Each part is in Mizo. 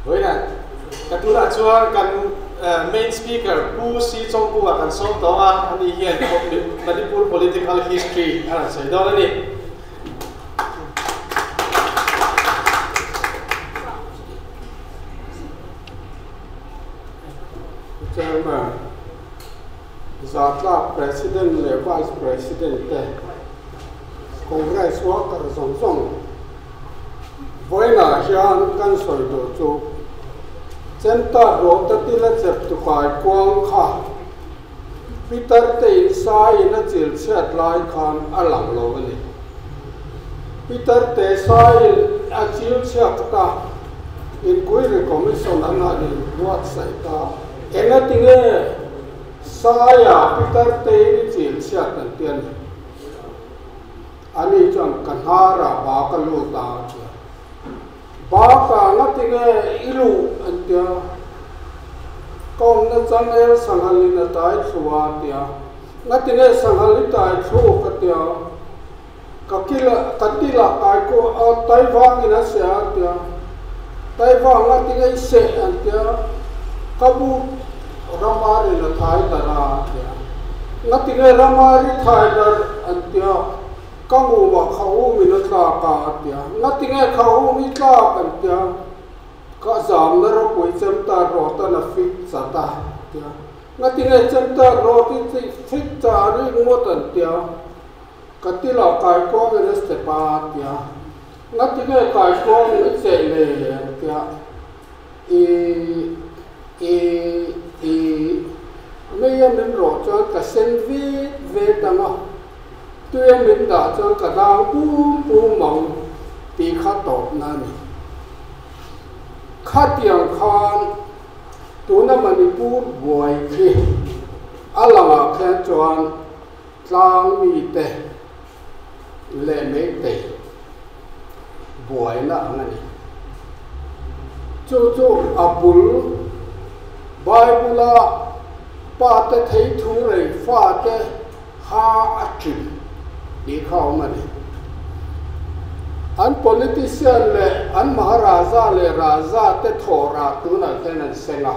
Vawiinah ka tunah chuan kan main speaker Pu Si Chawngkunga kan sawm tawng a, ani hian Manipur political history a rawn sawi dawn a ni. Chairman, Zatlak President leh Vice President te, Congress worker zawng zawng, Vawiinah hian kan sawi duh chu Chemta rawhte tila chep tukai kuang kha Peter te in saiin a chil chhiat lai khan a lang lo a ni. Peter te saiin a chil chhiat ta, Inquiry Commission an han in buatsaih ta. Engatinge saia Peter te in i chil chhiat an ti a ni. Ani chuan ka hnarah ba ka lut a a ti a. Ba ka ngatinge i luh an ti a. Ka awmna changel sanghal in a tai thlu a a ti a. Ngatinge sanghal i tai thlu ka ti a. Ka kil ka tilah kai ku a tai vangin a seh a a ti a. Tai vang ngatinge i seh an ti a. Ka bu Ramarin a thai darh a a ti a. Ngatinge Ramari thai darh an ti a, ka ngumah kha umin a tlak a a ti a. Ngatinge kha um i tlak an ti a, ka zamna ropui chemtar rawt an a fit chat a a ti a. Ngatinge chemtar rawt i fit chah a ring ngawt an ti a, ka tilah kaikuang in a step a a ti a. Ngatinge kaikuang i cheh le an ti a. I i i mei a min rawh chuan ka sen vet vet ang a, tui a min dah chuan ka dang pum pum ang tih kha tawpna a ni. Khatiang khan tuna Manipur buai khi a langah khian chuan tlang mite leh meitei buaina ang a ni. Chu chu a bul Bible-a pate thei thu rei fate ha a ṭin tih kha a awm a ni. An politician leh an Maharaja leh Raja te thawhrah tunah hian an seng a.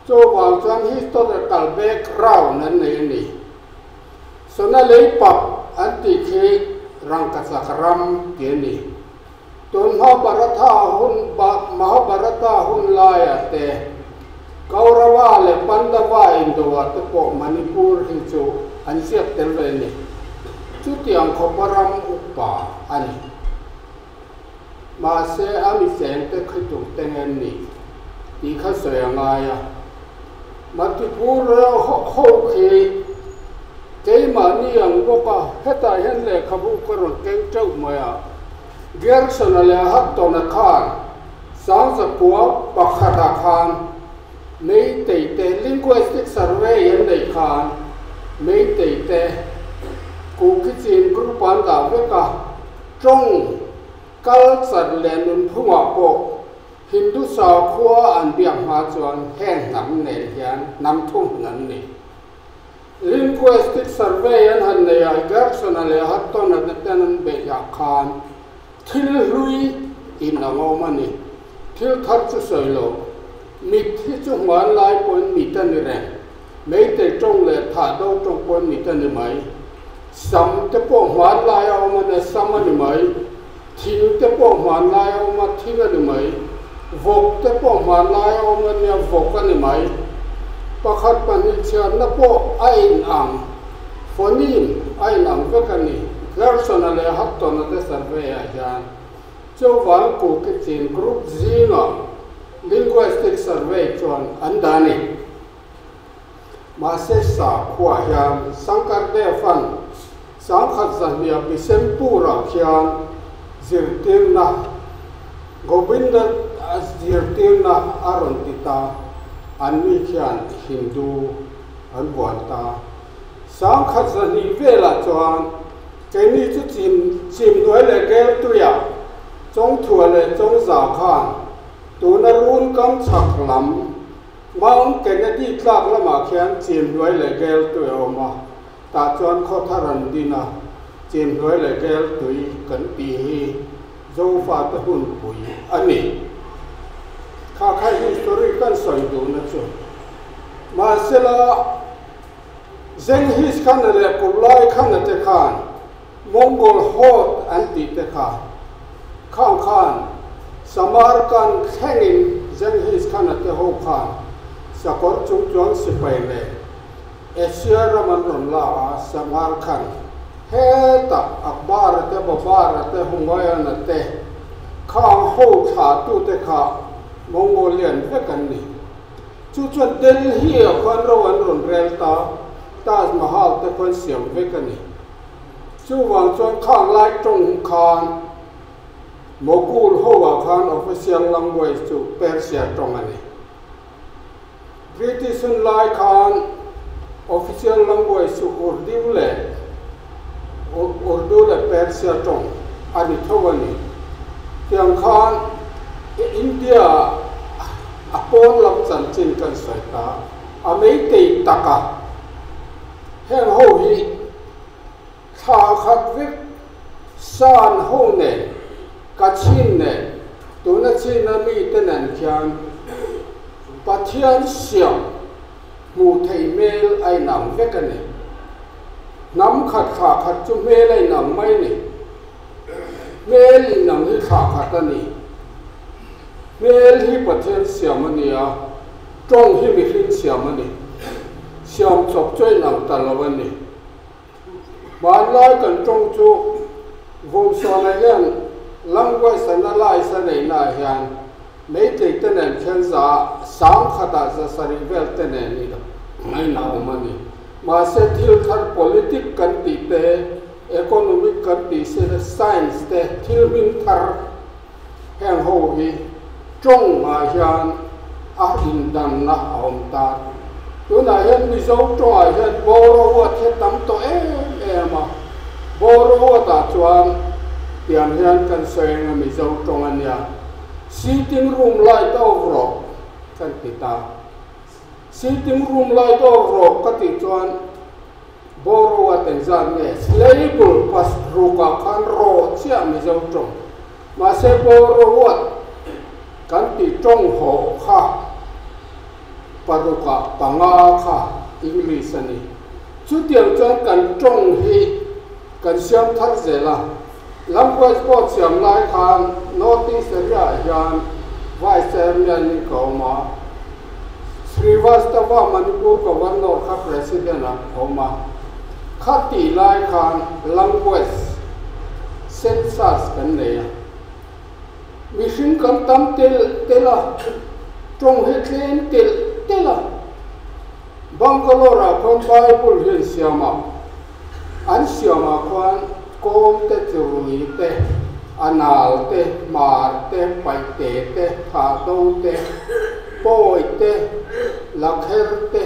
Chuvang chuan historical background an nei a ni. Sona lei pap an tih khi rangkachak ram ti a ni. Tun Mahabharatha hun Mahabharata hun laiah te Kaurava leh Pandava indoah te pawh Manipur hi chu an ziak tel ve a ni. Chutiang khawpa ram upa a ni. Mahse, a mi chengte khi tur te nge an nih tih kha sawi a ngai a. Matipur ho khi keimahni ang bawk a, hetah hian lehkhabu ka rawn keng teuh mai a. Gerson-a leh Hutton-a khan Sangzakua pakhatah khan Meitei te Linguistic Survey an neih khan Meitei te Kuki-Chin group an dah vek a. Tawng, culture leh nunphungah pawh Hindu sakhua an biak hma chuan heng hnam nen hian hnam thum an ni. Linguistic survey an han nei a, Gerson-a leh Hutton-a te ten an beihah khan thil hlui in ang awm a ni. Thil thar chu sawi lo. Mit hi chu hmanlai pawhin mit a ni reng. Meitei tawng leh thahdo tawng pawhin mit a ni mai. Sam te pawh hmanlai a awm a nia, sam a ni mai. Thing te pawh hmanlai a awm a, thing a ni mai. Vawk te pawh hmanlai a awm a nia, vawk a ni mai. Pakhat pahnih chhiarna pawh a inang, phoneme a inang vek a ni. Gerson-a leh Hutton-a te survey-ah hian chuvang Kuki-Chin group zingah linguistic survey chuan an dah a ni. Mahse sakhuaah hian Sankardev-a'n sangkhat zahnia Bisempur-ah khian zirtirna, Govinda zirtirna a rawn ti ta, anni khian Hindu an buan ta. Sangkhat zahnih velah chuan keini chu chim chimhnuai leh Geltuia, Chawngthua leh Chawngza khan tuna run kam chhak lam, Mount Kennedy tlak lamah khian Chimhnuai leh Gel tui a awm a, tah chuan khaw thar an din a, Chimhnuai leh Gel tui kan tih hi Zofate hunpui a ni. Mahsela, Genghis Khan-a leh Kublai Khan-a te khan Mongol Horde an tih te kha khang khan Samarkand thlengin Genghis Khan-a te ho khan sakawr chungchuang sipai leh Asia ram an rawn la a, Samarkand hetah Akbar-a te, Babar-a te, Humayun-a te khang ho thlahtute kha Mongolian vek an ni. Chu chuan Delhi-ah khuan ro an rawn rel ta, Taj Mahal te khuan siam vek a ni. Chuvang chuan khang lai tawng khan Mogul ho-ah khan official language chu Persia tawng a ni. British hun lai khan official language chu Urdu leh Urdu leh Persia tawng a ni tho a ni. Tiang khan India-ah a pawn lam chanchin kan sawi ta, a meitei taka heng ho hi thla khat vek san ho nen ka chhin nen tuna chhina mite nen khian Pathian siam hmuh theih hmel a inang vek a ni. Hnam khat thla khat chu hmel a inang mai a ni. Hmel inang hi thla khat a ni. Hmel hi Pathian siam a ni a, tawng hi mihring siam a ni. Siam chawp chu a inang ta lo a ni. Hmanlai kan tawng chu Vawmsawna hian language analyse a neihnaah hian Meitei te nen khian za sang khatah za sarih vel te nen i ngaina awm a ni. Mahse thil thar politic kan tih te, economic kan tih se te, science te, thil hming thar heng ho hi tawng ah hian a indanna a awm ta. Tunah hian Mizo tawngah hian Bawrawat hi a tam tawh em em a, Bawrawat ah chuan tiang hian kan sawi eng a Mizo tawng a nia. Sitting room light off rawh kan ti ta. Sitting room light off rawh ka tih chuan Bawrawat engzat nge syllable pas rukah khan rawh chiah Mizo tawng. Mahse Bawrawat kan tih tawng hawh kha parukah panga kha English a ni. Chutiang chuan kan tawng hi kan siam thar zel a. Language board siam lai khan North East area ah hian Vice Chairman in ka awm a, Srivastava Manipur Governor kha President ah a awm a. Kha tih lai khan language census kan nei a. Mihring kan tam telh telh a, tawng hi tlem telh telh a. Bangalore ah khuan Bible hi an siam a, an siam ah khuan kawm te, churui te, anal te, hmar te, paihte te, thahdo te, pawi te, lakher te,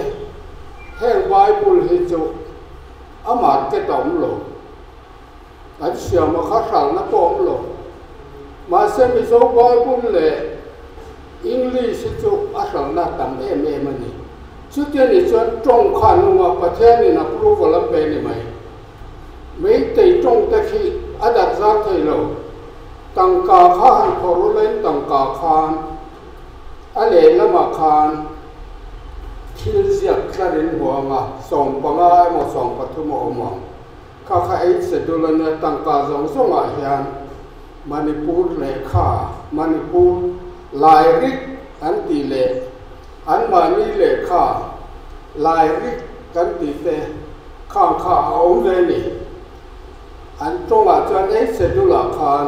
heng Bible hi chu a market a awm lo. An siam a kha hralhna pawh awm lo. Mahse Mizo Bible leh English hi chu a hralhna tam em em a ni. Chutia ni chuan tawng kha nunga Pathianin approval a pe ni mai. Meitei tawng te khi a darh zar thei lo. Tangka kha han phawrh ula in tangka khan a lehlamah khan thil ziak tlarin huanga 15 emaw 13 a awm ang. Kha kha ei che dul a nia tangka zawng zawngah hian Manipur lehkha, Manipur Lairik an tih leh anmahni lehkha Lairik kan tih te khang kha a awm ve ni. An tawngah chuan ei che dulah khan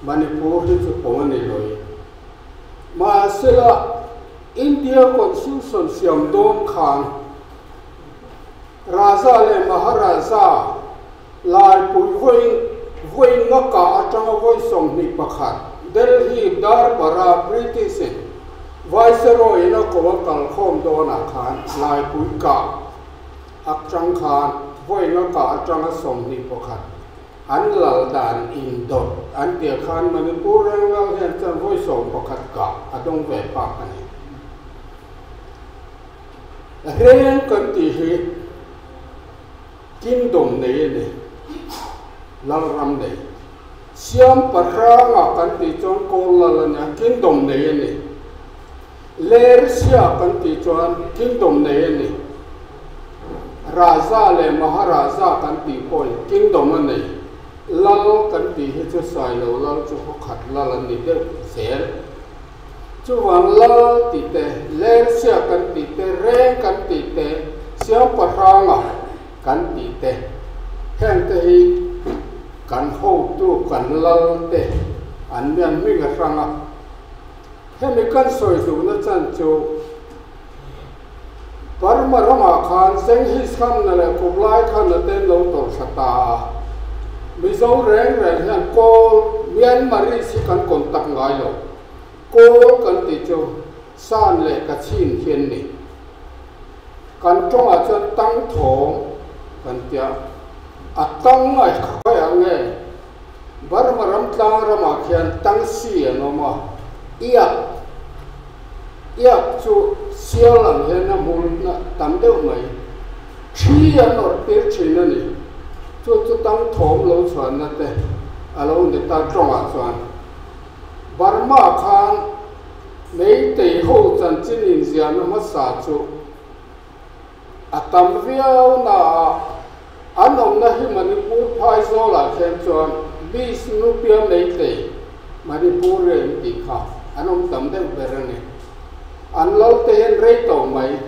Manipur hi chu pawm a ni lawih. Mahsela India Constitution siam dawn khan Raja leh Maharaja Laipui vawi vawi nga kah atanga vawi 21 Delhi Darbara British in Viceroy in a ko a kalkhawm dawnah khan Laipui kah atang khan vawi nga kah atanga 21 an lal dan indawt an tia khan Manipur Renglal hian chuan vawi 11 kah a dawng ve phak a ni. Reng kan tih hi kingdom nei a ni, lalram nei. Siam pahranga kan tih chuan kawl lal a nia, kingdom nei a ni. Lersia kan tih chuan kingdom nei a ni. Raja leh Maharaja kan tih pawhin kingdom a nei. Lal kan tih hi chu Sailo lal chu khaw khat lal an ni deuh zel. Chuvang lal tih te, Lersia kan tih te, Reng kan tih te, Siampahranga kan tih te, heng te hi kan hotu kan lal te an nia hming a hrang a. Hemi kan sawi duhna chan chu Burma ramah khan Genghis Khan-na leh Kublai Khan-na te an lo tawrh thla ta a. Mizo reng reng hian Kawl, Myanmarese, hi kan contact ngai lo. Kawl kan tih chu San leh Kachin hi an ni. Kan tawngah chuan Tang Thawng kan tia. A tang a khawi ang nge? Burma ram tlang ramah khian Tangsi an awm a, Iak, Iak chu sial ang hian a hmul tam deuh mai, thi an awrh tir thin a ni. Chu chu tang thawm lo chhuanna te a lo ni ta tawngah chuan. Burma khan Meitei ho chanchin inziahna hmasa chu A tam viau na a, an awmna hi Manipur Phaizawlah khian chuan Bishnupia Meitei, Manipur em tih kha an awm tam deuh ber a ni. An lal te hian rei tawh mai,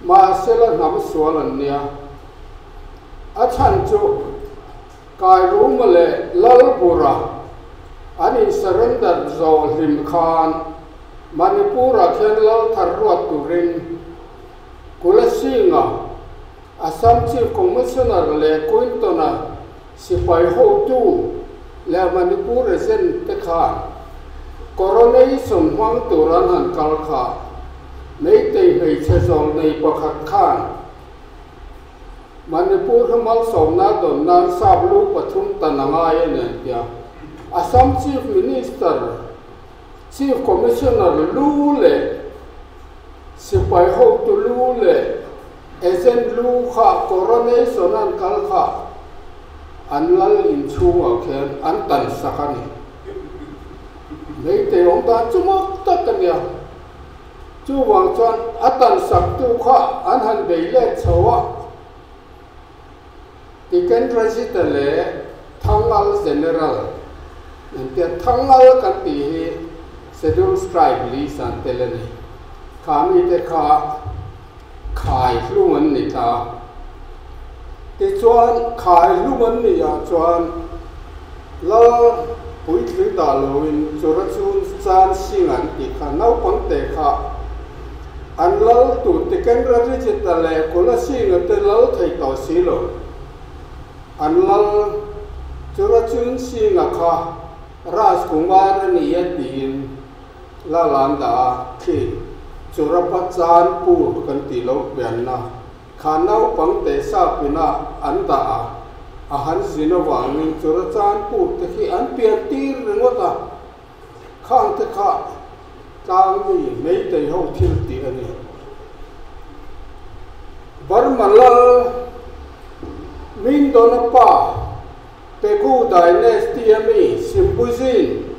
mahsela hnam sual an nia. A chhan chu Kairuma leh Lalbura an in surrender zawh hlim khan Manipur-ah khian lal thar ruat turin Kulasinga, Assam Chief Commissioner leh Quinton-a sipai hotu leh Manipur Agent te khan Coronation hmang tur an han kal kha Meitei hmeichhe zawl nei pakhat khan Manipur hi malsawmna dawn nan sap lu pathum tan a ngai a ni an ti a. Assam Chief Minister, Chief Commissioner lu leh Sipai hotu lu leh Agent lu kha Coronation an kal kha an lal inchhungah khian an tan sak a ni. Meitei awm dan chu mak tak a nia. Chuvang chuan a tan saktu kha an han bei let chho a. Tikendrajita leh Thangal General engtia Thangal kan tih hi Schedule Tribe list an tel a ni. Kha mite kha khai hlum an ni ta. Tichuan khai hlum an nih ah chuan Lal puitling dah loin Churachun Chan Singh an tih kha naupang te kha an lal tur Tikendrajita leh Kula Singh-a te lal thei tawh si lo. An lal Churachun Singh-a kha Rajkumar a ni a tiin lal an dah a, khi Churapachanpur kan tih loh pianna Kha naupang te sapina an dah a, a han zin avangin Churachandpur te khi an pian tir ringawt a, khang te kha tlangmi Meitei ho thil tih a ni. Burma lal Mindona pa Pegu Dynasty a mi Simbuzin,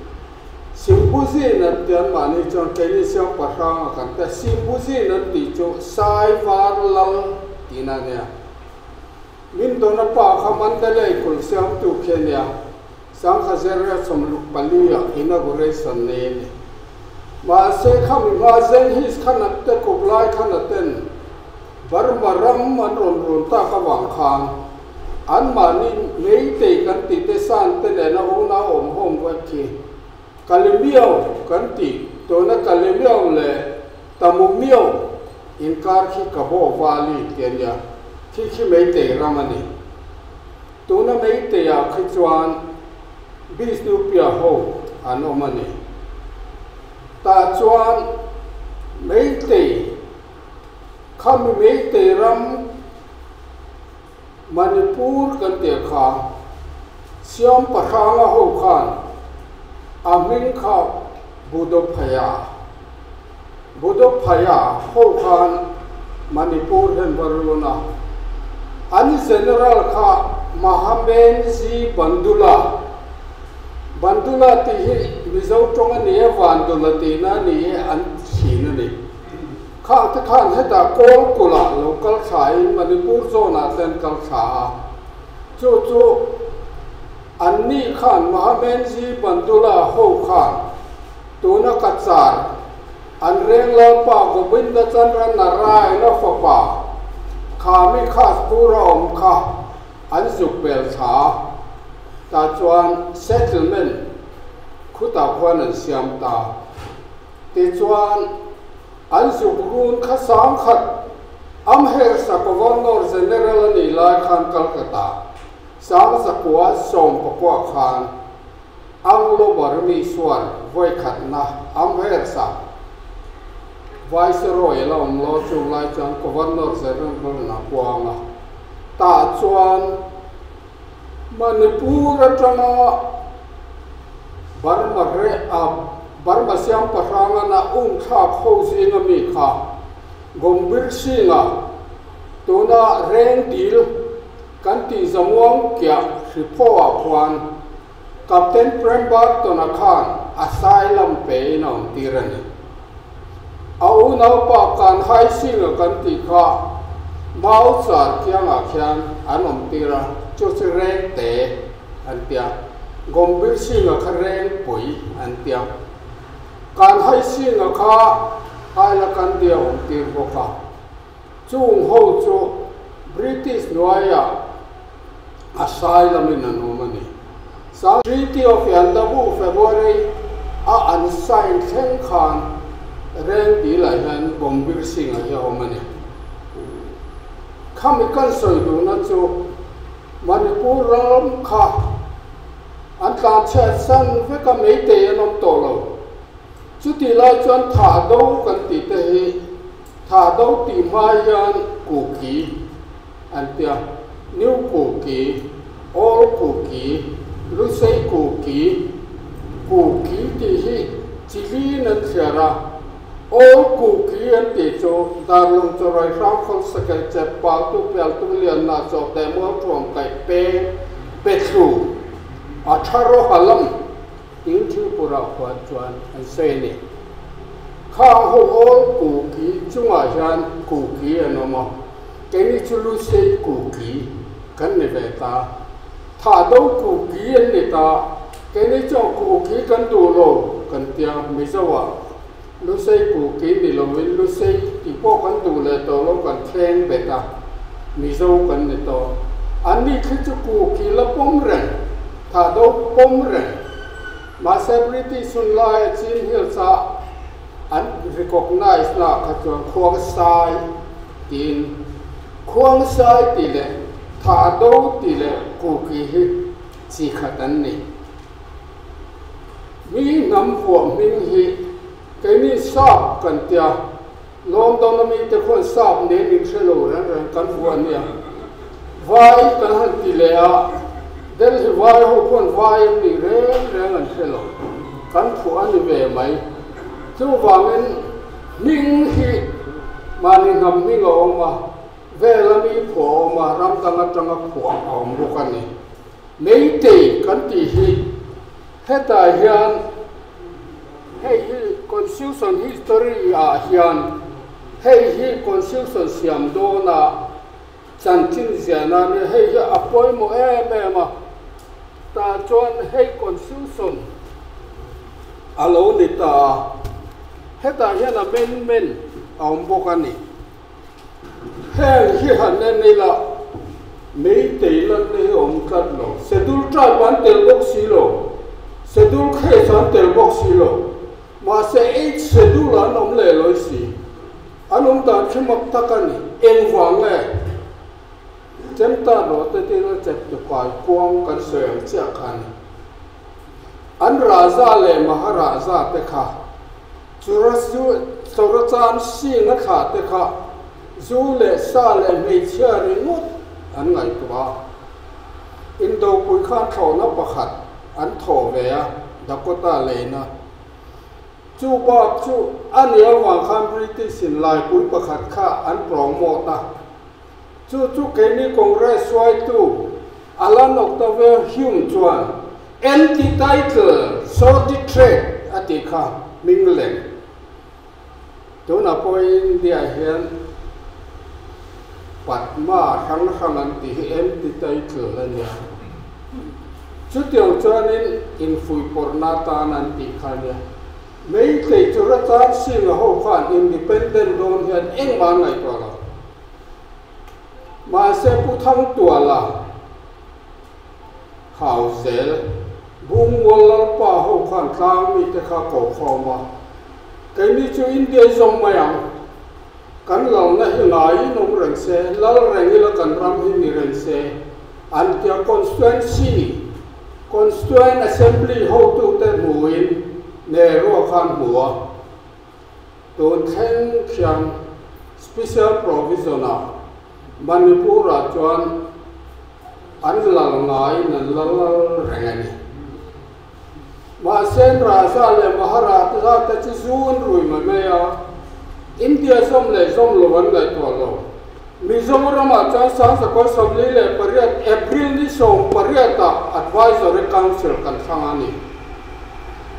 Simbuzin an ti an mahni chuan keini siang pahrang a kan ti a, Simbuzin an tih chu Sai var lal tihna a nia. Min dawna pa kha Mandalay kulh siamtu khi a nia, Sangha Zeria 64 ah inauguration nei a ni. Mahse khami hma Zenghis khanat te Kublai khanat ten Burma ram an rawn run tak avang khan anmahni Meitei kan tih te san te nena unau awm hawm vek khi Kalimiao kan tih tuna Kalimiao leh Tamumiao inkar khi Kabaw Valley ti a nia, khi khi Meitei ram a ni. Tuna Meitei ah khi chuan Bishnupia ho an awm a ni. Tah chuan Meitei Khami Meitei ram Manipur kan tih kha Siam Pahranga ho khan a hming kha Budophaya Budophaya ho khan Manipur hian va run a, an general kha Mahamenzi Bandula Bandula tih hi Mizo tawng a ni e, Vandula tihna a ni e an thin a ni. ni. Khang te khan hetah Kawlkulh-ah lo kal thlain Manipur zawnah te an kal thla a, chu chu anni khan Mahamenzi Bandula ho khan tuna Cachar an Renglalpa Govinda Chandra Narayana fapa Khami Khaspura awm kha an zuk bel thla a, tah chuan settlement khutah khuan an siam ta. Tichuan, an zuk run kha sangkhat Amherst-a Governor General a nih lai khan Calcutta sangzakua sawmpakua khan Anglo-Burmese War vawikhatna Amherst-a Viceroy a la awm lo chung lai chuan Governor General a puang a, tah chuan Manipur atanga Burma reh a Burma siam pahrangana um thlak ho zinga mi kha Gombir Singh-a tuna reng dil kan tih zamuang kiah hriphaw-ah khuan Captain Prem Barton-a khan asylum pe in a awm tir a ni. A unaupa Kan Hai Singh-a kan tih kha Mau char kiangah khian an awm tir a, chu chu reng te an tia. Gombir Singh-a kha reng pui an tia. Kan Hai Singh-a kha Hailakandi a awm tir bawk a. Chung ho chu British hnuaiah asylum in an awm a ni. Sang Treaty of Yandabu February a an sign thleng khan reng dil ah hian Gombir Singh a hi a awm a ni. Khami kan sawi duhna chu Manipur ram kha an tlanchhiat san vek a meitei an awm tawh lo. Chutih lai chuan thah do kan tih te hi Thah do tih hma hian Kuki an tia, New Kuki, Old Kuki, Lusei Kuki, Kuki tih hi chi lin an thliar a, Old Kuki an tih chu Darlung Chawrai Hrangkhawl Sakel Chep Paltu Pialtu Lianna Chawhte Mualthuam Kaih Peng Pethlu a tha rawha lam Tin Tripura khuan chuan an sawi a ni. Khang ho awl Kuki chungah hian Kuki an awm a, keini chu Lusei Kuki kan ni ve ta. Thah do Kuki an ni ta, keini chuan Kuki kan duh lo kan tia, Mizoah Lusei Kuki ni loin Lusei tih pawh kan duh leh tawh lo kan thleng bet a, Mizo kan ni tawh. Anni khi chu Kuki la pawm reng, thah do pawm reng. Mahse British hun laia Chin Hills a an recognise na kha chuan Khuangsai tiin Khuangsai tih leh thah do tih leh Kuki hi chi khat an ni. Mi hnam vuah hming hi keini sap kan tia, London a mite khuan sap nen in hre lo reng reng kan vuah nia. Vai kan han ti leh a, Delhi vai ho khuan vai an nih reng reng an hre lo, kan phuah a ni ve mai. Chuvangin hming hi mahni hnam hming a awm a, vel a mi phuah a awm a, ram dang atanga phuah a awm bawk a ni. Meitei kan tih hi hetah hian hei hi Constitution history ah hian hei hi Constitution siam dawna chanchin ziahna nia hei hi a pawimawh em em a tah chuan hei Constitution a lo ni ta a hetah hian amendment a awm bawk a ni. Heng hi han en ila Meitei lanna hi awm tlat lo. Schedule tribe an tel bawk si lo, Schedule caste an tel bawk si lo. Mahse eight schedule an awm leh lawi si. An awm dan khi mak tak a ni. Engvang nge? Chemta rawh te tina chep tukai kuang kan sawi ang chiah kha a ni. An Raja leh Maharaja te kha Churachan Singh a thlah te kha zu leh sa leh hmeichhia ringawt an ngaihtuah a. Indopui khan thlawhna pakhat an thawh ve a, Dakota leina. Chu bak chu a nih avang khan British in laipui pakhat kha an promote a. Chu chu keini Congress hruaitu Allan Octavio Hume chuan Anti-title, Sordid Trade a tih kha hming lem. Tunah pawh India hian Padma hrang hrang an tih hi empty title a nia. Chutiang chuanin infuihpawrhna atan an tih kha a nia. Meitei chu Ratan Singh-a ho khan independent dawn hian engmah an ngaihtuah lo. Mahse Pu Thangtuala hau zel, Bungmual Lalpa ho khan tlang mite kha ko khawm a, Keini chu India i zawm mai ang, kan lalna hi ngaiin awm reng se, lal reng ila kan ram hi ni reng se, an tia Constituency, Constituent Assembly hotute hmuin Nehru-a khan hmu a, tun thleng khian Special Provision-ah Manipur-ah chuan an lal ngaiin an la lal reng a ni. Mahse, Raja leh Maharaja te chu zu an rui mai mai a, India zawm leh zawm lo an ngaihtuah lo. Mizoramah chuan Sangzakawr 48 April ni 18 ah Advisory Council kan thlang a ni.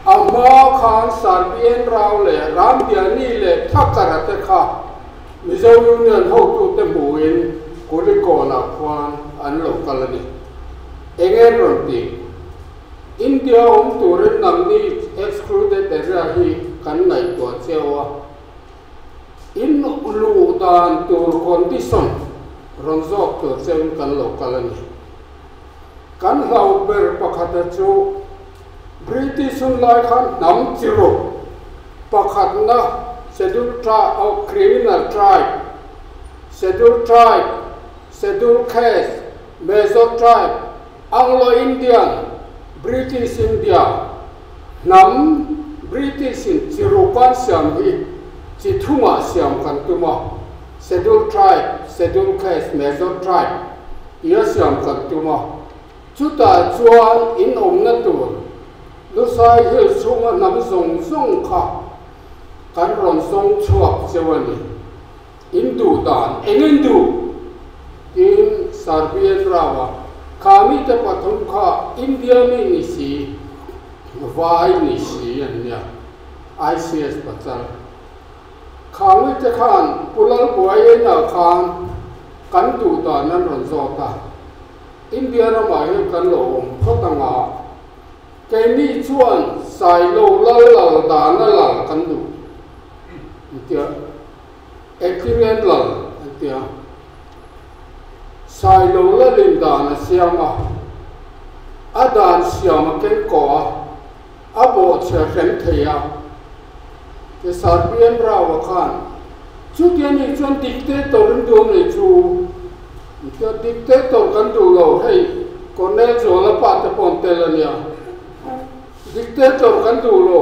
A hma khan Sir BN Rao leh Rambiani leh Thakara te kha Mizo Union hotute hmuhin Kulikawnah khuan an lo kal a ni. Eng en rawn tih? India awm turin nangni excluded area hi kan ngaihtuah cheu a, in luh dan tur condition rawn zawk tur cheuin kan lo kal a ni. Kan hlau ber pakhata chu British hun lai khan hnam chi ruk pakhatna Scheduled Tribe oh Criminal Tribe, Scheduled Tribe, Scheduled Caste, Major Tribe, Anglo-Indian, British India, hnam British in chi ruk an siam hi chi thumah siam kan tum a, Scheduled Tribe, Scheduled Caste, Major Tribe tia siam kan tum a, chutah chuan in awmna tur Lusai Hill chhunga hnam zawng zawng kha kan rawn zawng chhuak cheu a ni. In duh dan eng in duh? Tiin Serbian Rao-a kha mite pathum kha India mi ni si, vai ni si an nia, ICS pachal. Kha mite khan Pu Lalbuaiena khan kan duh dan an rawn zawt a, India ramah hian kan lo awm phawt anga, keini chuan Sailo lal lal dana lal kan duh, an ti a. Engtin lal an ti a, Sailo lalin dan a siam a, a dan siam a keng kawh a, a bawhchhe hrem thei a. Ti Sarpian Rao-a khan, Chutia nih chuan dictator in duh nei chu, an ti a, dictator kan duh lo, hei Colonel Zuala pa te pawh an tel a nia, dictator kan duh lo.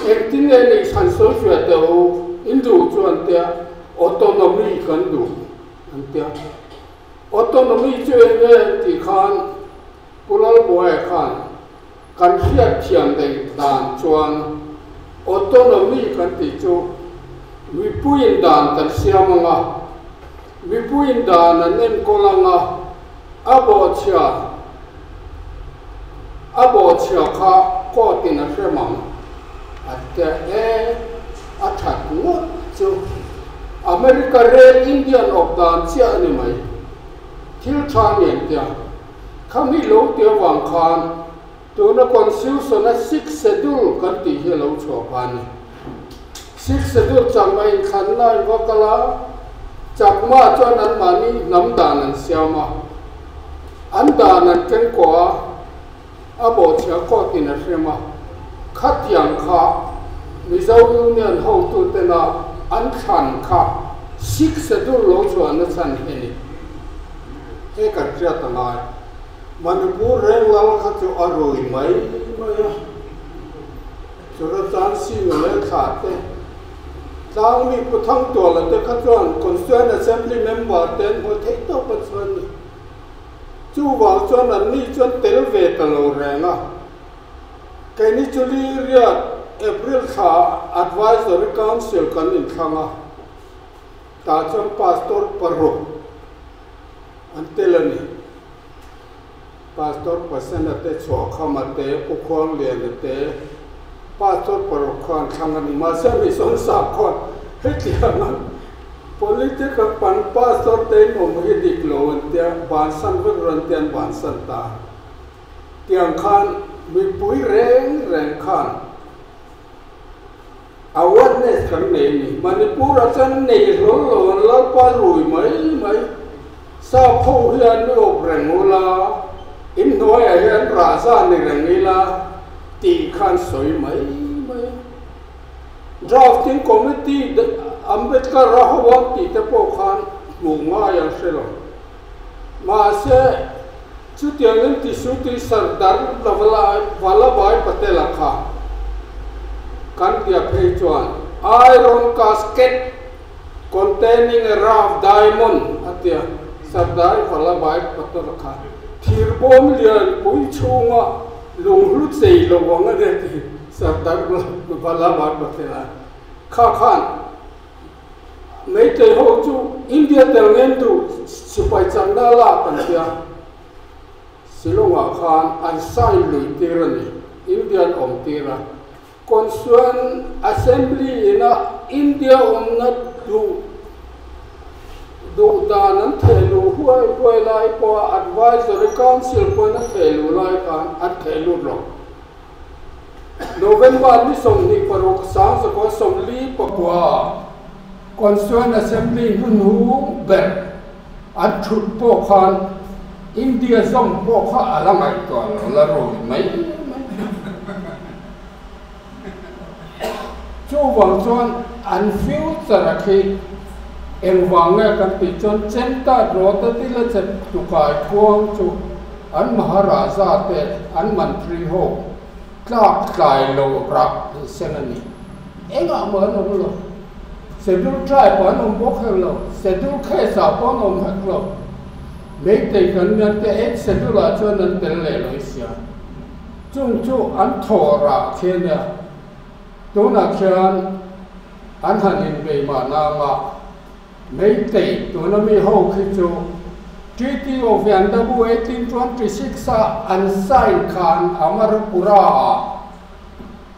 Engtin nge nih chhan sawi fiah teh u, in duh chu an tia, autonomy kan duh an tia. Autonomy chu eng nge an tih khan Pu Lalbuaia khan kan hriat thiam daih dan chuan autonomy kan tih chu mipuiin dan kan siam ang a, mipuiin dan an enkawl ang a, a bawhchhia A bawhchhia kha court in a hrem ang a tia e, a that ngawt chu. America Red Indian awp dan chiah a ni mai. Thil tha nen tia. Khami lo ti avang khan tuna Constitution a Sixth Schedule kan tih hi a lo chhuah pha a ni. Sixth Schedule chakma inthlanna in va kal a, chakma chuan anmahni hnam dan an siam a. An dan an keng kawh a, a bawhchhia court in a hrem a, khatiang kha Mizo Union hotutena an thlan kha Sixth Schedule lo chhuahna chhan hi a ni. He kan hriat a ngai. Manipur reng lal kha chu a rui mai mai a, Churachan Singh-a leh thlah te, Tlangmi Pu Thangtuala te kha chuan Constituent Assembly member te an hmuh theih tawp a chuan ni. Chuvang chuan anni chuan tel ve ta lo reng a. Keini chu Liriat April thla Advisory Council kan inthlang a, tah chuan Pastor paruk an tel a ni. Pastor Pasena te, Chhuahkhama te, Pu Khuangliana te. Pastor paruk khan thlang a ni. Mahse Mission sap khawn hetianga political pan pastor te in awm hi dik lo an tia, bansan vek rawh an tia an bansan ta. Tiang khan mipui reng reng khan awareness kan nei a ni. Manipur ah chuan nei hlawl lo an Lalpa rui mai mai. Sap ho hian mi awp reng ula, in hnuaiah hian rahza ni reng ila tih khan sawi mai mai. Drafting Committee Ambedkar a ho ang tih te pawh khan hmuh ngai an hre lo. Mahse, chutiangin Tisuti Sardar Vallabhbhai Patel-a kha kan bia phei chuan Iron Casket containing a rough diamond a tia, Sardar Vallabhbhai Patel-a kha thir bawm lian pui chhunga lunghlu chei lo ang a ni a ti Sardar Vallabhbhai Patel-a kha khan. Meitei ho chu India tel ngem duh sipai chakna lak an tia, Shillong-ah khan an sign lui tir a ni, India an awm tir a. Constituent Assembly ina India awmna duh duh dan an theh luh huai huai lai pawha Advisory Council pawhin a theh luh lai khan an theh lut lo. November ni 26 1949 Constituent Assembly hmun hu ber an thut pawh khan India zawng pawh kha a la ngaihtuah lo la rawi mai mai. Chuvang chuan an future a khi engvang nge kan tih chuan Chemtat rawt a ti la che tukai khuang chu an Maharaja te an Mantri ho tlak tlai lo rah an seng a ni. Engah mah an awm lo. Schedule tribe ah an awm bawk hek lo. Schedule caste ah pawh an awm hek lo. Meitei kan nia te eight schedule ah chuan an tel leh lo i sia. Chung chu an thaw rah khi a nia. Tunah khian an han inbei mahna anga Meitei tuna mi ho khi chu Treaty of Yandabu 1826 a an sign khan Amarapura ah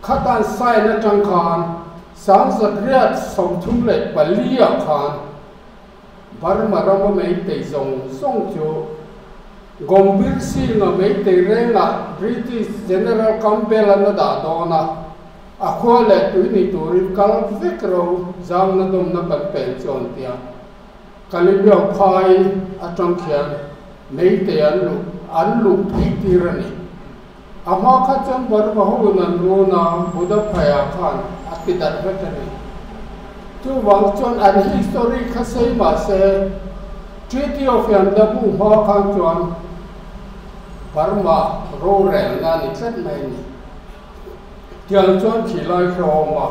khat an sign atang khan 1834 ah khan Burma rama Meitei zawng zawng chu Gombir Singh-a Meitei rengah British General Campbell-an a dah dawn a, a khua leh tui ni turin kal vek ro zangna dawmna kan pen chu an ti a. Kalimiao phai atang khian Meitei an luh an luh phei tir a ni. A hma kha chuan Burma ho in an run a, Buddha phaiah khan a ti darh vek a ni. Chuvang chuan an history kha sei mah se Treaty of Yandabu hma khan chuan Burma rorelna a ni tlat mai a ni. Tiang chuan khilai hrehawm a,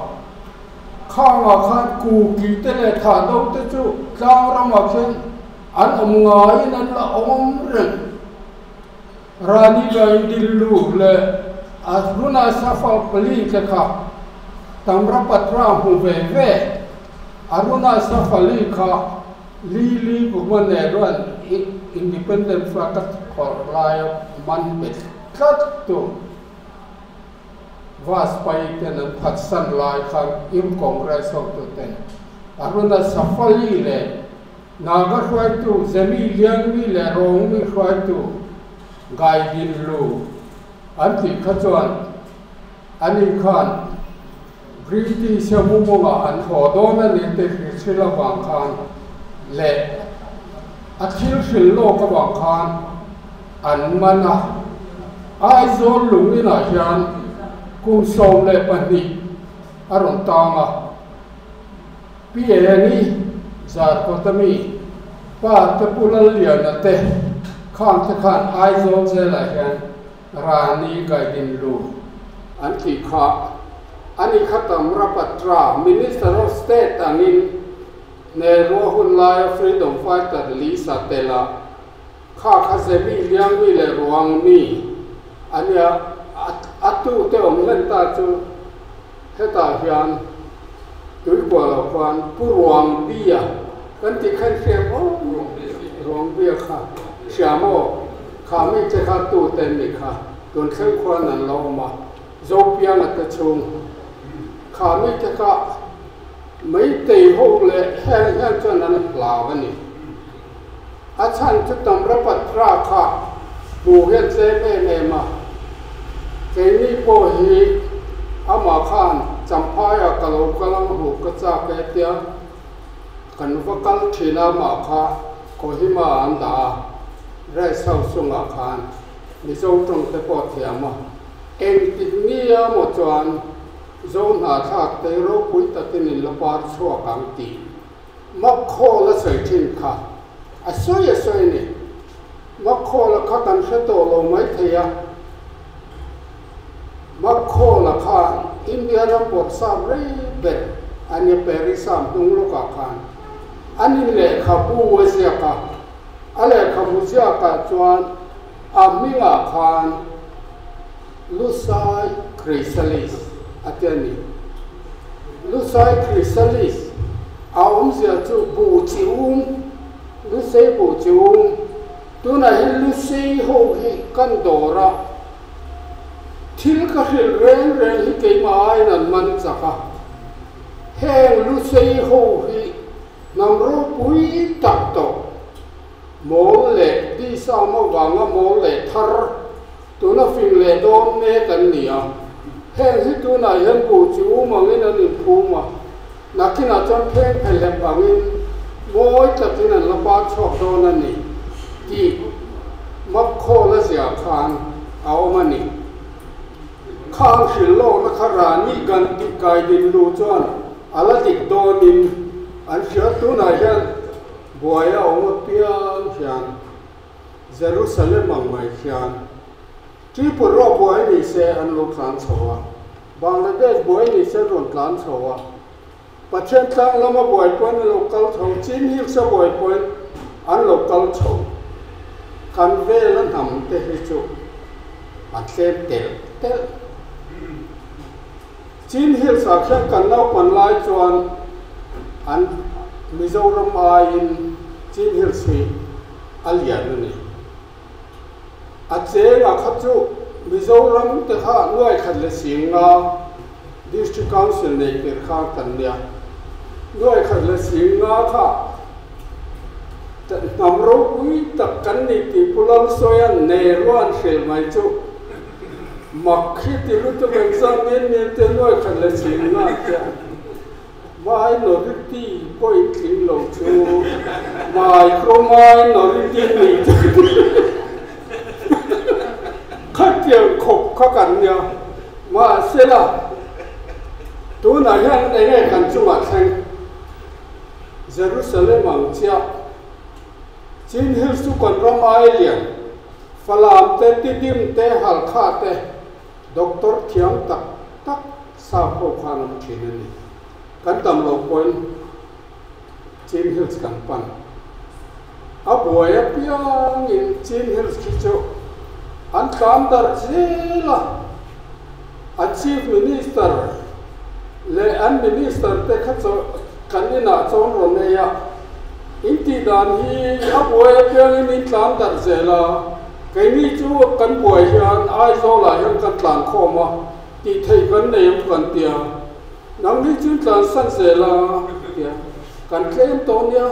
khangah khan Kuki te leh Thahdo te chu tlang ramah khian an awm ngaiin an la awm reng. Rani Gaidillu leh Aruna Safal pali te kha Tamrapatra hmu ve ve. Aruna Safali kha Lili Bhubaneruan Independent flag a khawrh laia man bet tlat tu Vajpayee ten an phatsan lai khan Im Congress hotuten Aruna Safali leh Naga hruaitu Zemi Lianmi leh Rongmi hruaitu Gaidinlu an tih kha chuan ani khan British a mumawngah an haw dawn a ni tih hrilh avang khan leh a thil hrilh lawk avang khan an man a. Aizawl lung inah hian kum 12 a rawn tang a. Pi Eni, Zarkawtami, Pa te Pu Lalliana te khang te khan Aizawl zelah hian Rani Gaidinlu an tih kha a ni kha Tamrapatra, Minister of State angin Nehru-a hun laia Freedom Fighter Lisa Tela kha kha Zemi Liangmi leh Ruangmi a nia, a tute awm hlen ta chu Hetah hian tuikua lo khuan Pu Ruangbia kan tih khan hria maw? Ruangbia kha hria maw? Kha mi che kha tu te mi kha tun thleng khuan an lo awm a. Zopianga te chhung kha mite kha Meitei ho leh heng hian chuan an hlau a ni. A chhan chu Tamrapatra kha hmuh hian tlem em em a, keini pawh hi amah khan Champhaiah ka lo kal ang hmuh ka chak e tia kan va kal thin a, amah kha Kohima ah an dah a, Rest House chungah khan Mizo tawng te pawh thiam a, engtik nia maw chuan Zo hnahthlak te ropui takin in la par chhuak ang tih Makhawl a sawi thin kha a sawi a sawi a ni. Makhawla kha kan hre tawh lo mai thei a, Makhawla kha India ram bawrhsap rei ber a nia Paris a hnung lawkah khan an in lehkhabu a ziak a, a lehkhabu ziakah chuan a hmingah khan Lusai Chrysalis a ti a ni. Lusai Chrysalis a awmzia chu buh chi um, Lusei buh chi um. Tunah hian Lusei ho hi kan dawr a, thil ka hrilh reng reng hi keimah aiin an man chak a. Heng Lusei ho hi hnam ropui tak tawh, mawl leh tisam avanga mawl leh thar, Tuna fing leh dawn mek an ni a, heng hi tunah hian buh chi um angin an inphum a, nakinah chuan pheng phelep angin mawi takin an la par chhuak dawn a ni tih Mapkhawl a ziah khan a awm a ni. Khang hrilh lawkna kha Rani Gandhi kai din lu chuan a la dik dawnin an hria, tunah hian buai a awm apiang hian. Jerusalem ang mai khian Tripura buai ni se an lo tlan chho a, Bangladesh buai ni se an rawn tlan chho a, Pathian tlang lama buai pawhin an lo kal chho, Chin Hills a buai pawhin an lo kal chho. Kan vela hnam te hi chu a tlem telh telh. Chin Hills ah khian kan naupan lai chuan an Mizoram aiin Chin Hills hi a lian a ni. A chenga kha chu Mizoram te kha nuai khat leh singa District Council nei tir kha kan nia. Nuai khat leh singa kha hnam ropui tak kan ni tih Pu Lalsawia'n Nehrua'n hrilh mai chu mak hi ti lutuk engzah nge nia te nuai khat leh singa te Minority pawh in tling lo chu micro minority nih chu khatiang khawp kha kan nia. Mahsela tunah hian eng nge kan chungah thleng? Jerusalem ang chiah Chin Hills chu kan ram ai lian Falam te Tidim te Halkha te Doctor thiam tak tak Sap ho khan awm thin a ni. Kan tam lo pawhin Chin Hills kan pan. A buai apiangin Chin Hills khi chu an tlan darh zel a. An Chief Minister leh an Minister te kha chu kan inah chuan rawn ei a. In tih dan hi a buai apiangin in tlan darh zel a. Keini chu kan buai hian Aizawlah hian kan tlan khawm a. Tih theih kan nei ang kan tia, nang hi chu tlan san zel a tia, kan tlem tawh nia,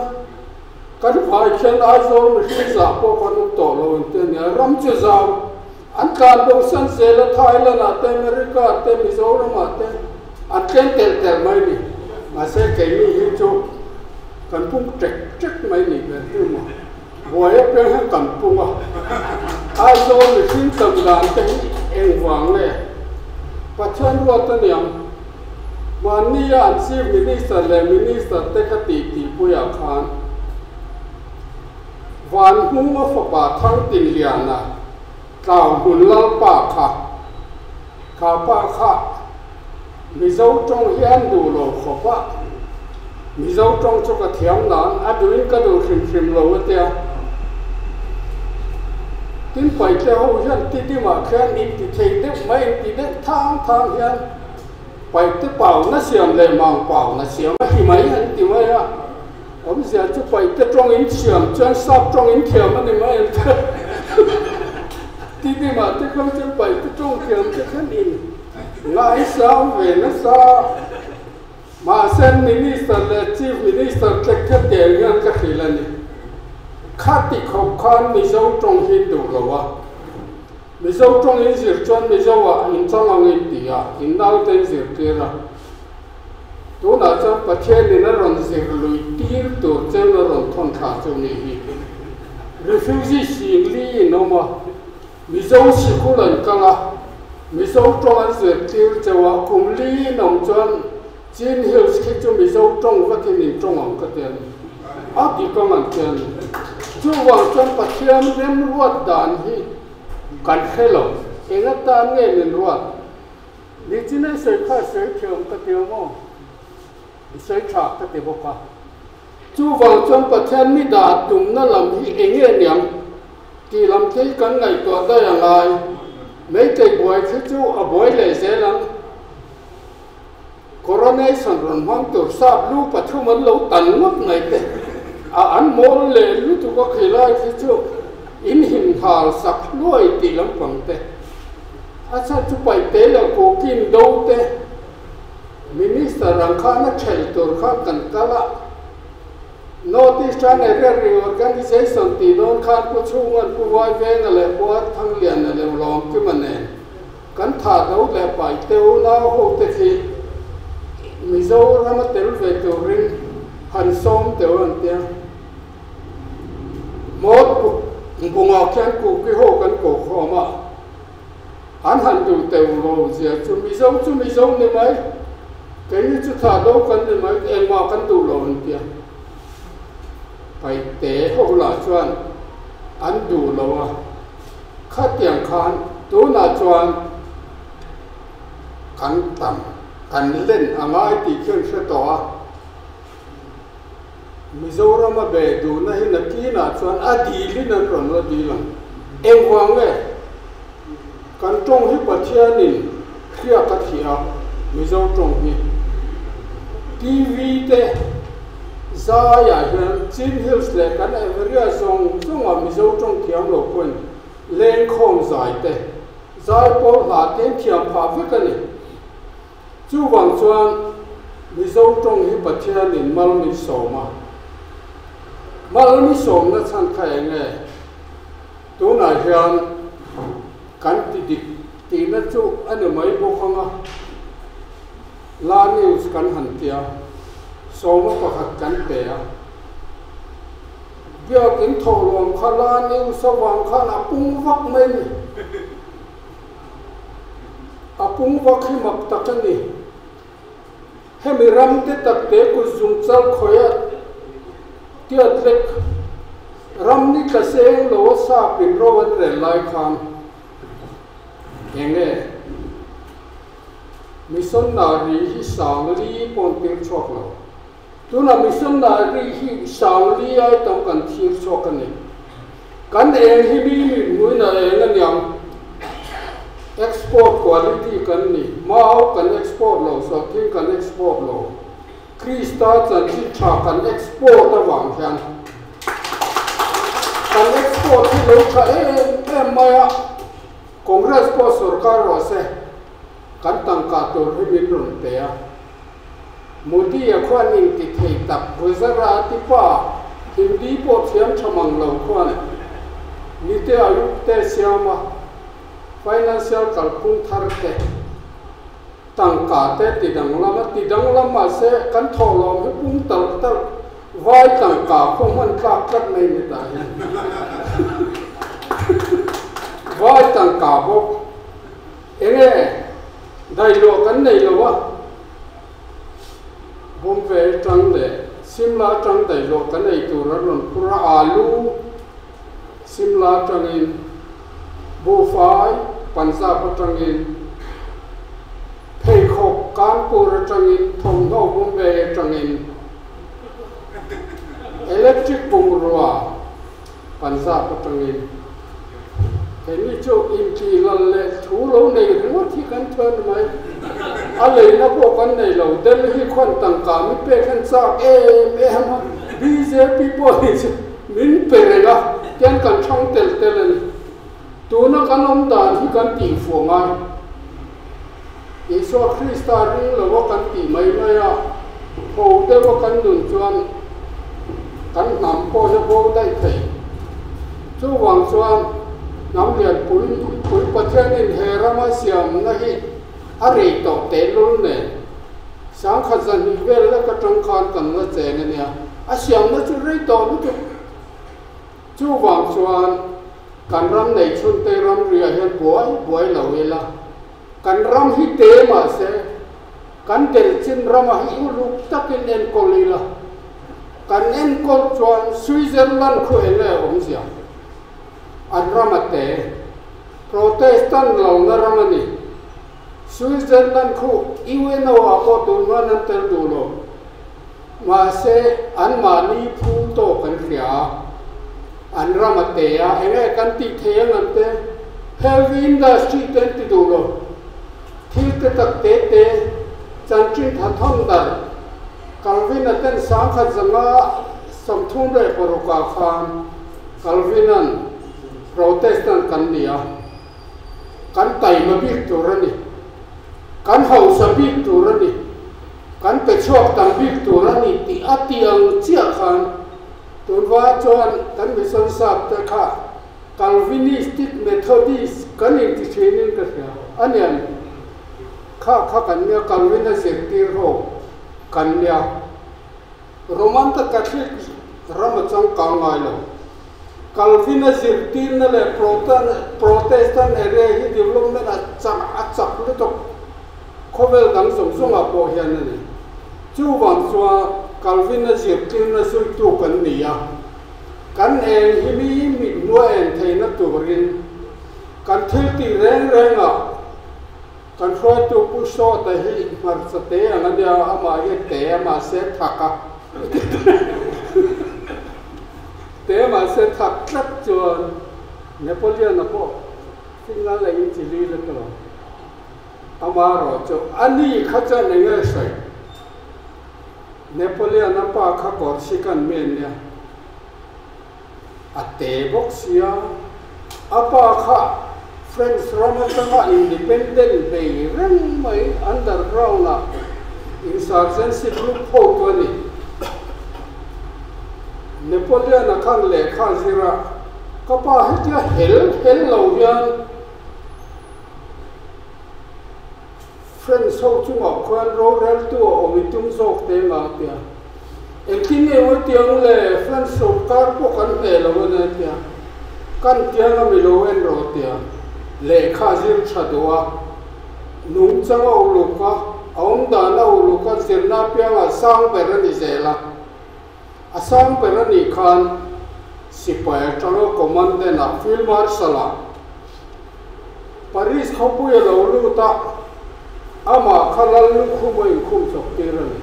kan vai khian Aizawl mihring zah pawh kan awm tawh lo ang tia nia, ram chu zau, an tlan bo san zel a, Thailand ah te, America ah te, Mizoram ah te an tlem telh telh mai ni, mahse keini hi chu kan pum ṭek ṭek mai ni ber hi maw. Buai apiang hian kan pung a, Aizawl mihring tam dan te hi engvang nge? Pathian ruat a niang. Mahni a an Chief Minister leh Minister te ka tih tihpuiah khan Vanhmunga fapa Thangtinliana tlau hmun lalpa kha kha pa kha Mizo tawng hi an duh lo khawp a, Mizo tawng chu ka thiam nan a duhin ka duh hrim hrim lo a tia. Tin paite ho hian Tidimah khian inti thei deuh mai, inti deuh thang thang hian paite pau na siam leh mang pau na siam a hi mai an ti mai a. Awmzia chu paite tawng in thiam chuan sap tawng in thiam a ni mai an ti. Tidimah te khan chuan paite tawng thiam te khan in. Ngaisang ve nasa. Mahse Minister leh Chief Minister te khatiang hian ka hrilh a ni. Khati khawp khan Mizo tawng hi duh lo a. Mizo tawng in zir chuan Mizo ah in chang ang in ti a, in naute in zirtir a. Tunah chuan Pathian in a rawn zir lui tir tur cheu a rawn thawn thla chu ni hi. Refugee singli in awm a, Mizo sikul an kal a, Mizo tawng an zirtir cheu a, kum li in awm chuan Chin Hills khi chu Mizo tawng vakin in tawng ang ka ti a ni. A dik ang an ti a ni. Chuvang chuan Pathian remruat dan hi kan hre lo. Eng atan nge min ruat? Nichin ei sawi kha sawi thiam ka ti ang aw. I sawi tha ka ti bawk a. Chuvang chuan Pathian mi dah tumna lam hi eng nge niang tih lam te hi kan ngaihtuah daih a ngai. Meitei buai khi chu a buai leh zel ang. Coronation rawn hmang tur sap lu pathum an lo tan ngawt mai te a, an mawl leh lutuk a khilai khi chu in him nghal sak hluai tih lampang te a chhan chu paihte leh kukin do te Minister ang khan a thelh tur kha kan kal a, North Eastern Area Reorganisation tih dawn khan Pu Chhunga'n Pu Vaivenga leh Pu Arthangliana leh Lawmkima nen kan thah do leh paihte unau ho te khi Mizoram a tel ve turin han sawm teuh an tia. Mawt bungah khian Kuki ho kan kokhawm a. An han duh teuh lo zia chu Mizo chu Mizo ni mai, keini chu thah do kan ni mai, engmah kan duh lo an tia. Paihte ho lah chuan an duh lo a, khatiang khan tunah chuan kan tam, kan len a ngai tih khi an hre tawh a. Mizorama be duhna hi nakinah chuan a dilin an rawn la dil ang. Engvang nge? Kan tawng hi Pathianin hriak a thih a, Mizo tawng hi. TV te zaiah hian Chin Hills leh kan area zawng zawngah Mizo tawng thiam lo pawhin lengkhawm zai te, zai pawl hla te an thiam phah vek a ni. Chuvang chuan Mizo tawng hi Pathianin mal min sawm a, mal mi sawmna chhan kha eng nge? Tunah hian kan ti dik tihna chu a ni mai bawk ang a, La News kan han ti a, sawma pakhat kan pe a, Biakin thawhlawm kha La News avang khan a pung vak mai ni. A pung vak hi mak tak a ni. Hemi ram te tak te kut zung chal khawih a tiat lek ram ni tla seng lo a sap in ro an rel lai khan eng nge missionary hi sang li pawn tir chhuak lo. Tunah missionary hi sang li ai tam kan thir chhuak a ni. Kan eng hi mi mihmuin a eng a niang. Export quality kan ni. Mau kan export lo, sawhthing kan export lo. Krista chanchin tha kan export avang hian kan export hi lo tha em em mai a. Congress pawh sorkar rawh se kan tangka tur hi min rawn pe a. Modi-a khuan inti thei tak Gujarati pa Hindi pawh thiam tha mang lo khuan Niti Aayog te siama financial kalphung thar te tangka te ti danglam a ti danglam mahse kan thawhlawm hi pum talh talh vai tangka khaw hman tlak tlat mai ni ta hian vai tangka bawk Enge dailuah kan nei lo a, Bombay atang leh Simla atang dailuah kan ei tur an rawn phur a, alu Simla atangin, buhfai Punjab atangin, pheikhawk Kanpur atangin, thawmhnaw Bombay atangin, electric bungrua Punjab atangin keini chu intih lal leh thu lo nei ringawt hi kan thuan ni mai. A leina pawh kan nei lo. Delhi khuan tangka min pek hian chak em em a, bjp pawh hi chu min pe reng a, tian kan thang tel tel a ni. Tuna kan awm dan hi kan tihfuh ngai. Isua Krista ring lo a kan tih mai mai a, ho deuh a kan nun chuan kan hnam pawh hi a bo daih thei. Chuvang chuan hnam lian pui pui Pathianin he rama siamna hi a rei tawh tehlul nen sangkhat zahnih vel lek atang khan kan la cheng a nia, a siamna chu rei tawh lutuk. Chuvang chuan kan ram nei chhunte ramriah hian buai buai lo ila, kan ram hi te mahse kan delchin rama hi uluk takin enkawl ila, kan enkawl chuan Switzerland khu eng nge a awmzia? An rama te Protestant lalna ram a ni. Switzerland khu UNO ah pawh tun hman an tel duh lo. Mahse, anmahni phu tawk an hria a, an ram a te a, eng nge kan tih thei ang an te? Heavy industry te an ti duh lo. Thil te tak te te, chanchin tha thawn dar, Calvin-a ten sangkhat zanga 36 ah khan Calvin-a'n Protestant kan ni a, kan taima bik tur a ni, kan hausa bik tur a ni. Kan pe chhuak tam bik tur a ni tih a ti ang chiah khan tunva chuan kan mission sap te kha Calvinistic Methodist kan inti thinin ka hria a nian kha kha kan nia Calvin a zirtir ho kan nia Roman te Catholic ram a changkang ngai lo Calvin a zirtirna leh Protestant area hi development a chak a chak lutuk. Khawvel dang zawng zawngah pawh hian a ni. Chuvang chuan Calvin-a zirtirna zuitu kan ni a, kan eng hi mi mit hmua en theihna turin kan thil tih reng rengah kan hruaitu Pu Sawta hi hmarcha te ang a nia, amah hi te a mahse thak a, te mahse thak tlat chuan Napoleon-a pawh Finland leh Italy la tawh. Amaherawhchu a ni kha chuan eng nge sawi? Napoleon a pa kha Corsican mi a nia, a te bawk sia, a pa kha French ram atanga independent bei reng mai underground ah insurgency group ho tu a ni. Napoleon a khan lehkha a zir a, ka pa hetia hel hel lo hian, French ho chungah khuan roreltu a awm i tum zawk te nga tia. Engtin nge mawi tiang le French sawrkar pawh kan hneh lo a nia tia. Kan tiang a mi lo en rawh tia. Lehkha zir tha duh a, nungchang a uluk a, a awm dan a uluk a, zirna apiangah sang ber a ni zel a. A sang ber a nih khan sipai atanga commandant ah Field Marshal ah Paris khawpui a lo lut a, amah kha lal lukhum a inkhum chawk tir a ni.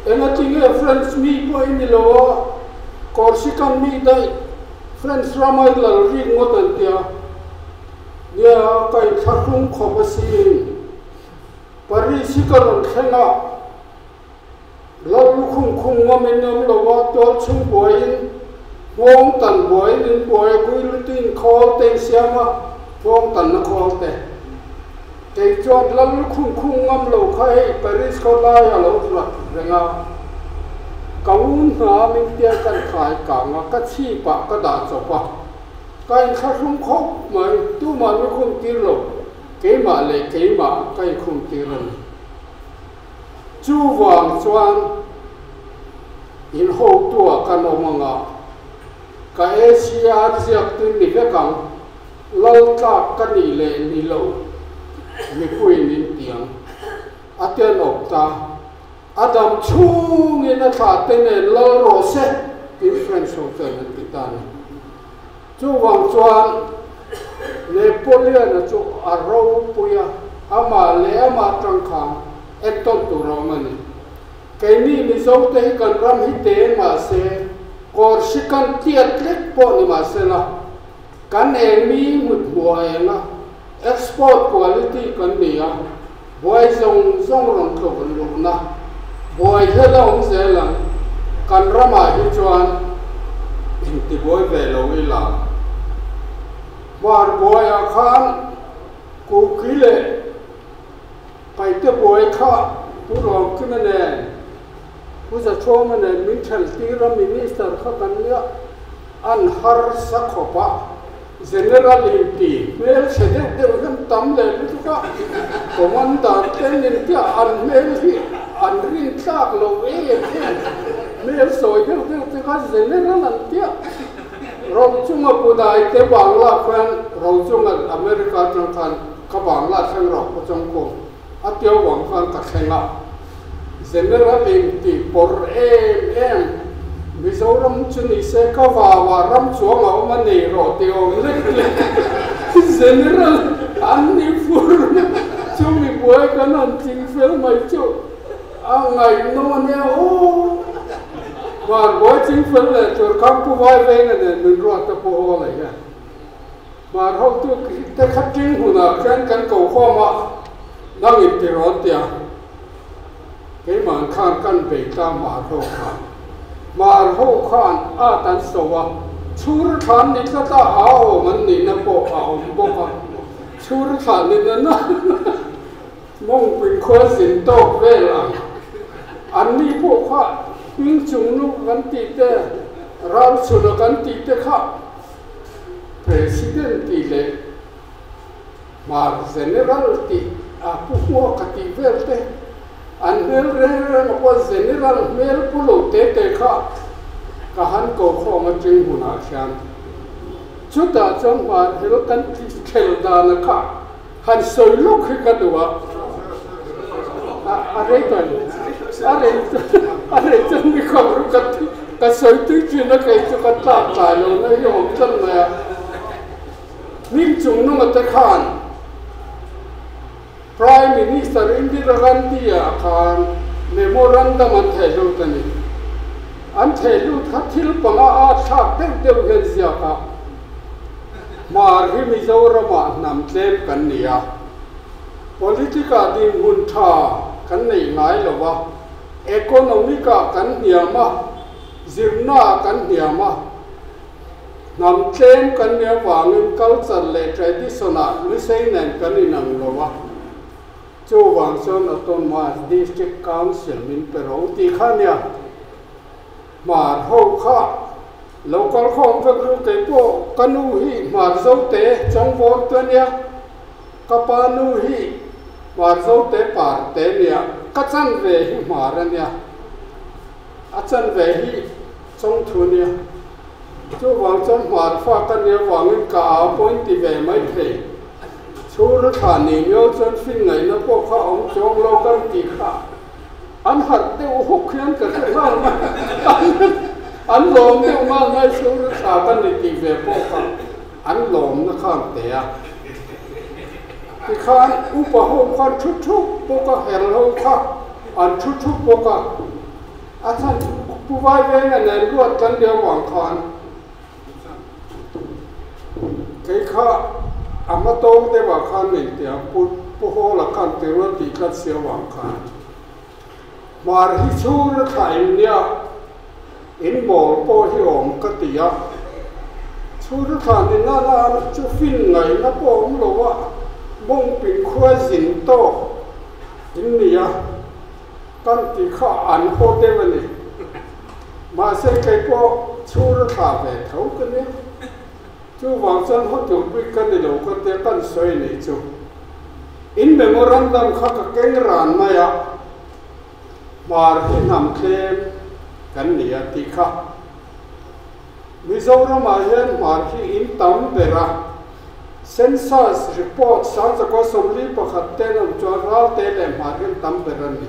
Engatinge French mi pawh i ni lo a, Corsican mi daih French rama i lal rik ngawt an tia. Nia, ka inthlahrung khawp asin. Paris hi ka rawn thleng a. Lal lukhum khum ngam in awm lo a, tual chhung buaiin, nghawng tan buaiin in buai a, kui lutin khawl te in siam a, nghawng tanna khawl te. Kei chuan lal lukhum khum ngam lo kha hei Paris khawlai a lo rat reng a, ka un hna min tia kan khai kang a, ka chhip ah ka dah chawp a, ka inthlahrung khawp mai, tumah lukhum tir lo, keimah leh keimah ka inkhum tir a ni. Chuvang chuan in hotuah kan awm ang a, ka ACR ziaktu ni vek ang, lal tlak ka nih leh ni lo mipuiin in ti ang, a ti an awp ta. A dam chhungin a thlah te nen lal rawh se tiin French ho chuan an ti ta a ni. Chuvang chuan Napoleon-a chu a ropui a, amah leh amah atang khan entawn tur a awm a ni. Keini Mizote hi kan ram hi te mahse, Corsican tiat lek pawh ni mahsela, kan eng mi mut hmuh a eng a, export quality kan ni a, buai zawng zawng rawn tluk luhna buai hial a awm zel ang. Kan ramah hi chuan intibuai ve lo ila. Hmar buaiah khan Kuki leh. Paite buai kha Pu Ruangkima nen, Pu Zathawma nen min theltir a, Minister kha kan nia, an harsa khawp a, General inti hmelchhe deuh deuh hian tam leh lutuk a, Commander te nin te an hmel hi an rin tlak lo em em, hmel sawi deuh deuh te kha General an tia. Rochunga Pudai te Bangla khuan Rochunga America atang khan ka Bangla thleng rawh ka chawngkhum a tia wang khan ka thleng a, General in ti pawr em em Mizoram chu ni se ka vava ram chuang a awm a nei rawh ti awm lek lek General an ni fur chu mi buai kan han tling fel mai chu a ngaihnawm a nia aw. Hmar buai ching fel leh tur khan Pu Vai Venga nen min ruat te pawh haw leh hian Hmar hotu te kha ting hunah khian kan ko khawm a, nang in ti rawn tia keimah khan kan bei ta Hmar ho khan. Hmar ho khan at an so a, chhur thlan ni tlat a a awm an nihna pawh a awm bawk a, chhur thlan ni na na Mawngpui khua zin tawk vel ang. Anni pawh kha hming chungnung kan tih te, ral chhuna kan tih te kha President tih leh Hmar General tih a pu hmuak ka tih vel te, an hmel reng reng a pawh General hmel pu lo te te kha ka han ko khawm atang hunah khian chutah chuan Hmar hel kan thlel dana kha Han sawi lawk hi ka duh a, a rei tawh em? A rei a rei chuan mi khawp ru ka ka sawi tui thin a, kei chu ka tlak tlai lo na hi awm tlat mai a. Hming chung nunga te khan Prime Minister Indira Gandhi ah khan memorandum an theh lut a ni. An theh lut kha thil panga a thlak deuh deuh hian ziak a. Hmar hi Mizoramah hnam tlem kan ni a, politic-ah dinhmun tha kan neih ngai lo a, economic-ah kan hniam a, zirnaah kan hniam a, hnam tlem kan nih avangin culture leh tradition-ah Lusei nen kan inang lo a, chuvang chuan Autonomous District Council min pe ro tih kha nia. Hmar ho kha lo kal khawm vek ru kei pawh ka nu hi hmar zo te chawngvawr te ania ka pa nu hi hmar zo te par te ania ka chan ve hi hmar ania a chan ve hi chawngthu ania chuvang chuan hmar fa ka nia vangin ka au pawhin ti ve mai thei chhur a thla ni miau chuan fin ngaihna pawh kha awm chuang lo kan tih kha. An harh deuh huk hian ka hre nghal mai an lawm deuh nghal mai chu thla ka ni tih ve pawh kha an lawmna khan te a tikhan upa ho khan thu thup bawk a her ho kha an thu thup bawk a a chhan pu vai venga nen luat kan lio vang khan kei kha a hma tawng deuh ah khan min ti a pu pu Hawla khan ti rual tih tlat sia vang khan Hmar hi chhur a thlah in nia in mawl pawh hi awm ka ti a chhur a thlah ni na na chu fin ngaihna pawh awm lo a mawngping khua zin tawk in nia kan tih kha an haw deuh a ni. Mahse kei pawh chhur a thlah ve tho ka nia. Chuvang chuan hotu bik ka ni lo ka tia kan sawi nih chu. In memorandum kha ka keng ran mai a, Hmar hi hnam tlem kan ni a tih kha. Mizoramah hian Hmar hi in tam ber a, Census report 1941 ten awm chuan Ralte leh Hmar hi an tam ber a ni.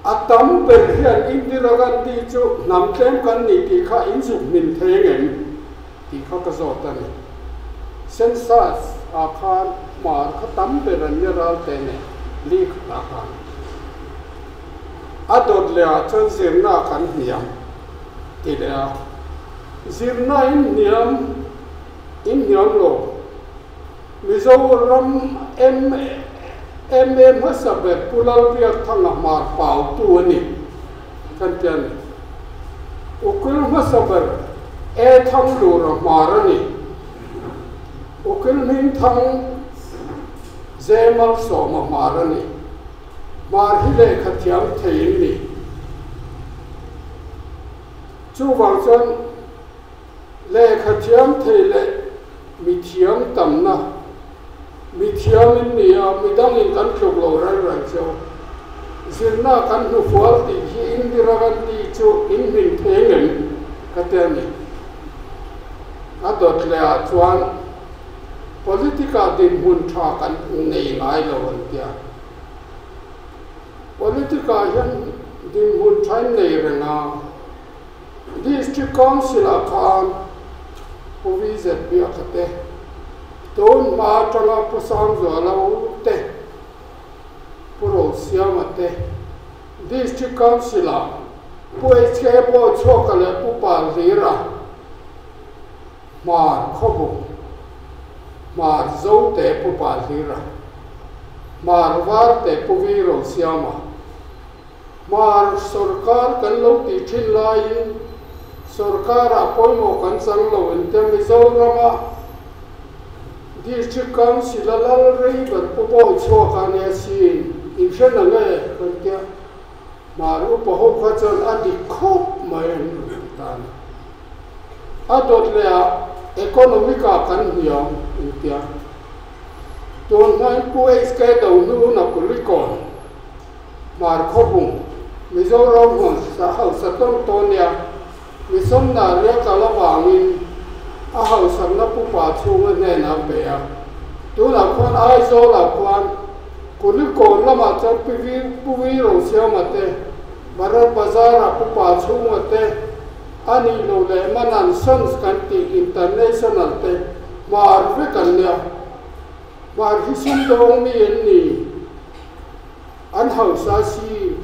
A tam ber hian Indira Gandhi chu hnam tlem kan ni tih kha in zuk hmin thei ngem tih kha ka zawt a ni. Census ah khan hmar kha tam ber an ni ral te nen leak ah khan. A dawt leh ah chuan zirna kan hniam ti leh a. Zirna in hniam in hniam lo. Mizoram MMA hmasa ber Pu Lalbiakthanga hmar pautu a ni kan ti a ni. Ukil hmasa ber E Thanglura hmar a ni. Ukil Hmingthang Zemalsawma hmar a ni. Hmar hi lehkha thiam thei in ni. Chuvang chuan lehkha thiam thei leh mi thiam tamna, mi thiam in ni a, mi dangin kan tluk lo reng reng cheu. Zirna kan hnufual tih hi Indira Gandhi chu in hmin thei ngem ka ti a ni. A dawt leh ah chuan politic-ah dinhmun tha kan nei ngai lo an tia. Politic-ah hian dinhmun tha in nei reng a, District Council-ah khan Pu VZ Biaka te, tun hma atanga Pu Sangzuala u te, Pu Rosiama te, District Council-ah Pu HK Bawchhuaka leh Pu Palhlira, Hmar Khawbung, Hmar Zote Pu Palhlira, Hmar Varte Pu Vi Rosiama, Hmar sawrkar kan lo tih thin laiin sawrkarah pawimawh kan chang lo engtia Mizorama District Council a lal rei ber Pu Bawi chhuak a nia sin inhre na nge kan tia Hmar upa ho kha chuan a dik khawp mai an rawn ti ta a ni. A dawt leh ah economic ah kan hniam engtia tun hmain Pu HK Dohnu na Kulikawn Hmar Khawbung, Mizoram hmun sa hausa tawn tawn nia Misawmna ria kal avangin a hausakna pupa chhunga hnenah pe a. Tunah khuan Aizawlah khuan Kulikawn lamah chuan Pu Vi Rosiama te, Bharat Bazar-ah pupa chhunga te, a nih loh leh Manan Sons kan tih International te hmar vek an nia. Hmar hi sumdawng mi an ni. An hausa si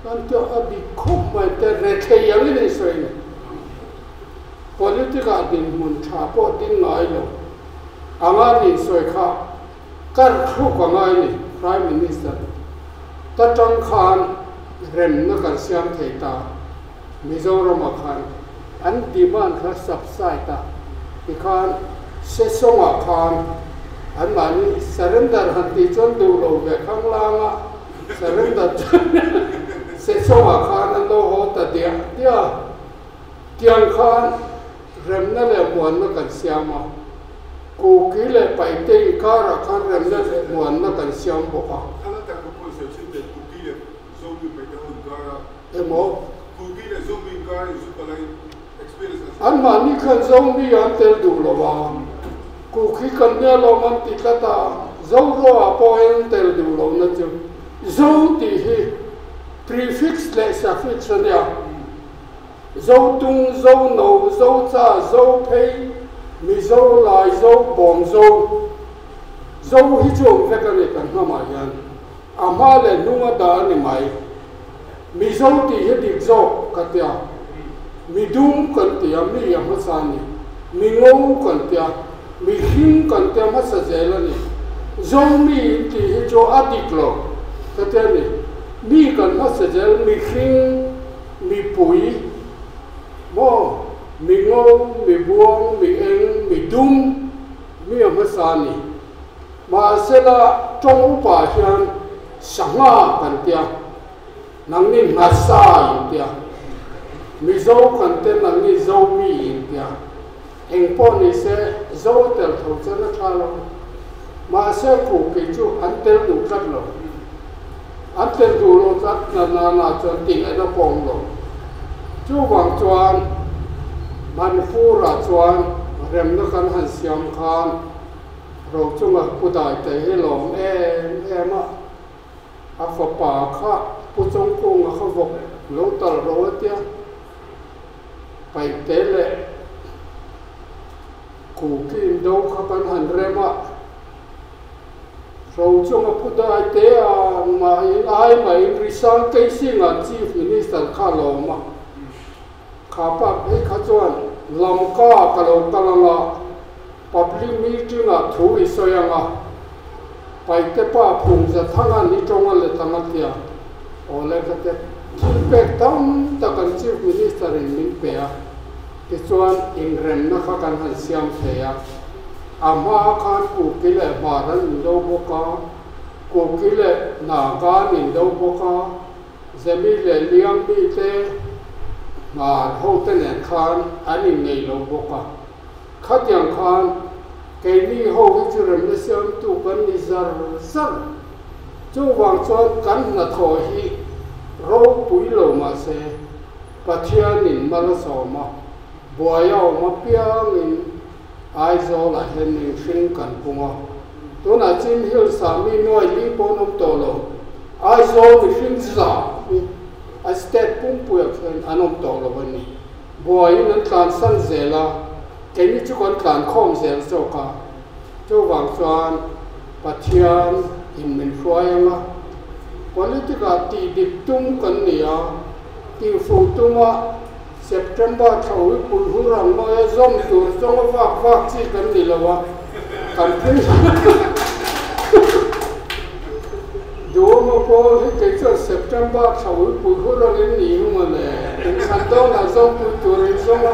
kan tih a dik khawp mai te rethei angin an sawi a ni. Politic ah dinhmun tha pawh ding ngai lo anga nih sawi kha kar thluk a ngai ni Prime Minister ta tang khan remna kan siam thei ta Mizoram ah khan an demand kha subside a tikhan session ah khan an mahni surrender han tih chuan duh lo ve khang lang a surrender chuan session ah khan an lo haw ta diah diah a tiang khan remna leh muanna kan siam a Kuki leh Paite inkarah khan remna leh muanna kan siam bawk a. Emaw? Anmahni khan Zomi an tel duh lo a, Kuki kan nia lawm an ti tlat a, Zoroa pawh hian an tel duh lo na chu Zo tih hi prefix leh suffix a nia. Zotung, Zono, Zocha, Zophei, Mizo, Laizo, Bawngzo. Zo hi chu awm vek a ni kan hnamah hian. A hma leh hnung a dah a ni mai. Mizo tih hi dik zawk ka tia. Mi dum kan ti a, mi a hmasa a ni. Mi ngo kan tia, mi hring kan tia hmasa zel a ni. Zo mi in tih hi chu a dik lo ka tia ni. Mi kan hmasa zel, mi hring, mi pui, maw, mi ngo, mi buang, mi eng, mi dum, mi a hmasa a ni. Mahsela tawng upa hian sangha kan tia, nangni nghasa in tia, Mizo kan te nangni Zomi in tia, eng pawh ni se Zo tel tho chuan a tha lo. Mahse khu kei chu an tel duh tlat lo. An tel duh lo tlat na na na chuan tih ngaihna pawh awm lo. Chuvang chuan Manipur-ah chuan remna kan han siam khan, Ro chunga Pu Daite hi lawm em em a, a fapa kha Pu Chawngkunga kha vawk lo tal ro a tia, Paihte leh Kuki indo kha kan han rem a, Ro chunga Pu Daite a mahin ai mahin Risang Keisingah Chief Minister kha lawm a. Kha pa phei kha chuan Lamka ka lo kal ang a, public meeting ah thu i sawi ang a, Paite pa phung za thang a ni tawng a let ang a tia. Awle ka ti a, thil pek tam tak an Chief Minister in min pe a, tichuan inremna kha kan han siam thei a, a hma khan Kuki leh Hmar an inlo bawk a. Kuki leh Naga an indo bawk a, Zemi leh Liangmi te Hmar hote nen khan an inngeih lo bawk a. Khatiang khan keini ho hi chu remna siamtu kan ni zar zar. Chuvang chuan kan hnathawh hi ropui lo mahse Pathianin mal a sawm a, buai a awm apiangin Aizawlah hian mihring kan pung a. Tunah Chin Hills ah mi nuai li pawh an awm tawh lo. Aizawl mihring za hi a state pumpuiah khian an awm tawh lo a ni. Buaiin an tlansan zel a, keini chu kan tlankhawm zel zawk a. Chuvang chuan Pathian in min hruai ang a, politic ah tih dik tum kan ni a, tihfuh tuma September thla ui pui hur ang mawi a zawm tur zawng a vak vak chi kan ni lo a, kan phei Duhawma pawl hi kei chuan September thla ui pui hur angin ni hung a le, inthlan dawnah zawmpui tur in zawng a,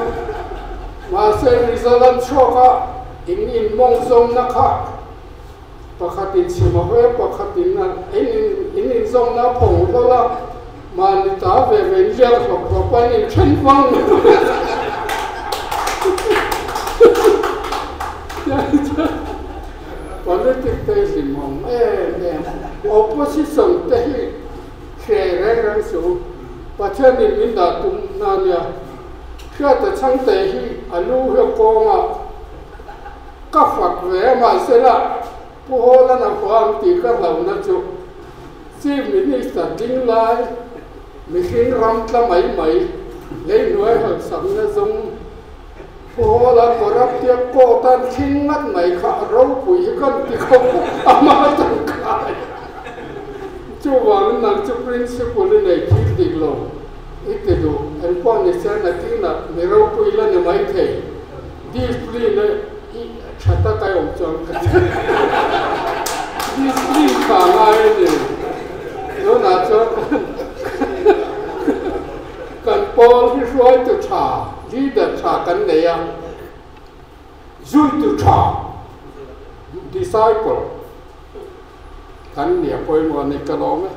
mahse result an chhuak a, in inmawng zawmna kha Pakhatin chhim a hawi a, pakhatin a in inzawmna a phawng hlawl a, mahni ta ve ve in liak hlawp hlawp a, in inthen vang Politic te hi hlimawm em em, opposition te hi hre reng reng suh, Pathianin min dah tum na nia, Hriata chhangte hi a lu hi a kawng a, Ka fak ve a, mahsela Pu Hawlan a huam tih ka hlauhna chu Chief Minister ding lai mihring ram tla mai mai lei hnuai hawlhsakna zawng Pu Hawla corrupt tia court an thleng ngat mai kha a ropui hi kan ti khawp a ma tangkai. Chuvangin nang chu principle i nei thil dik lo i ti duh engpawh ni se nakinah mi ropui la ni maithei. Discipline i tha tak a awm chuan ka ti. Discipline tha ngai a ni. Tunah chuan kan pawl hi hruaitu tha, leader tha kan nei a, zuitu tha, disciple, kan nia pawimawh a ni ka lawm e.